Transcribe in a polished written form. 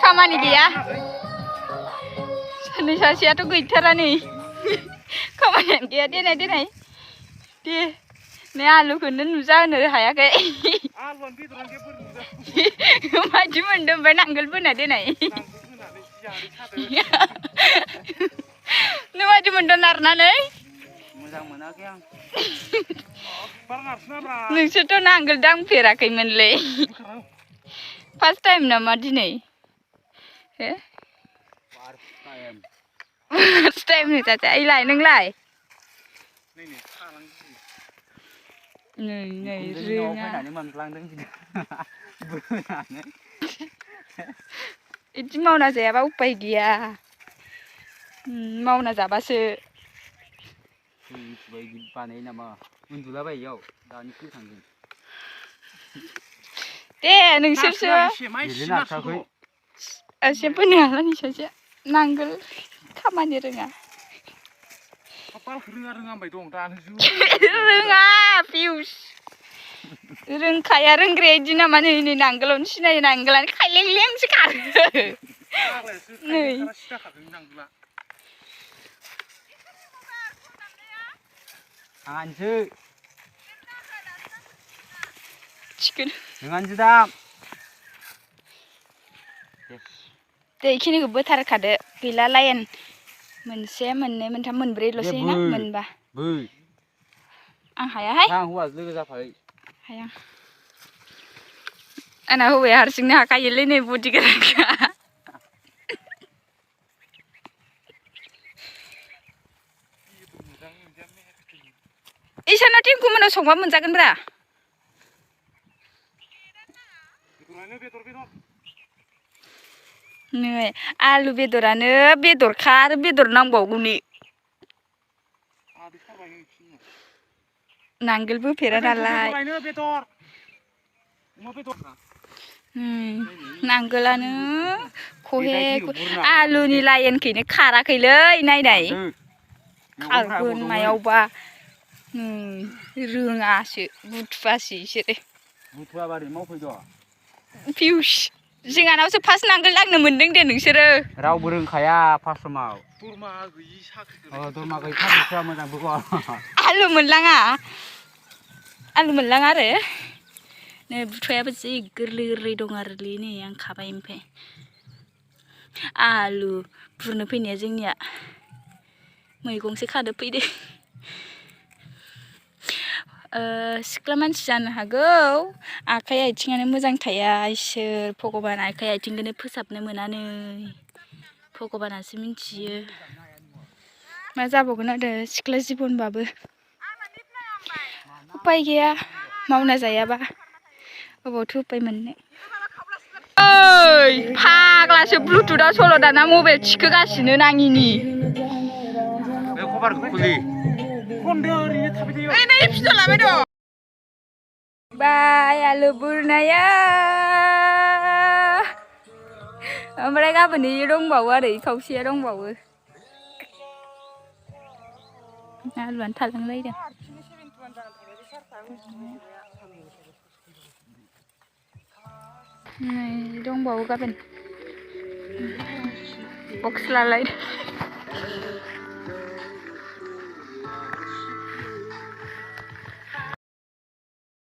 खामानि गैया सानै सासेयाथ' गैथारा नै खामानियानो गैया देनाय देनाय दे नै आलुखौनो नुजा होनो हायाखै मादि मोनदों ओमफ्राय नांगोल बोना देनाय नों मादि मोनदों नारनानै मोजां मोनाखै आं नोंसोरथ' नांगोल दांफेराखैमोनलै फार्स्ट टाइम नामा दिनै फार्स्ट टाइम नोंसासो ओइलाय नोंलाय नै रोङा बिदि मावना जायाबा उपाय गैया मावना जाबासो बानायो नामा उन्दुलाबाययाव दानि फैखांदों दे नोंसोरसो जेबो नङा नोंसोरसो नांगोल खामानि रोङा रोङा पिउस रोंखाया रोंग्राया बिदि नामा नै नै नांगोलावनो सिनायो नांगोलानो खायलेंलेंसो खारो नै आंसो चिकेन नोंहानोसो दाम दे बेखिनिखौ बोथारखादो गैला लाइन मोनसे मोननै मोनथाम मोनब्रैल'सै ना मोनबा आं हायाहाय आं हौवाजों लोगो जाफायो हाया आंना हौवाया हारसिंनो हाखायोलै नै बडि गोराखा इसानाव टिंकु मोनाव संबा मोनजागोनब्रा नै आलु बेदरानो बेदरखा आरो बेदर नांबावगौ नै नांगोल बोफेरा नालाय नांगोलानो खहे आलुनि लाइनखैनो खाराखैलै नायनाय खारगोन मायावबा रोङासो बुथुवासो इसोरो बुथुवाबारि मावफैद' पिउस जोंहानावसो फार्स्ट नांगोल दांनो मोनदों दे नोंसोरो रावबो रोंखाया फार्स्ट समाव दरमा गैयि साख्रिफ्रा मोजां बेखौ आलु मोनलाङा आरो नै बुथुवायाबो जि गोरलै गोरलै दं आरोलै नै आं खाबाय ओमफ्राय आलु बुरनो फैनाया जोंनिया मैगंसो खादो फैदो सिख्ला मानसि जानो हागौ आखाइ आथिङानो मोजां थाया इसोर भगबान आखाइ आथिंखौनो फोसाबनो मोनानो भगबानासो मिथियो मा जाबावगोन आरो सिख्ला जिबनबाबो उपाय गैया मावना जायाबा अबावथो उपाय मोननो ओइ फाग्लासो ब्लुटुथआव सल' दाना मबाइल थिखोगासिनो नाङिनि बे कभारखौ खुलि बाय आलु बुरनाया ओमफ्राय गाबोन दंबावो आरो खावसेया दंबावो आलुआनो थालांलायदों दंबावो गाबोन बक्स लालायदों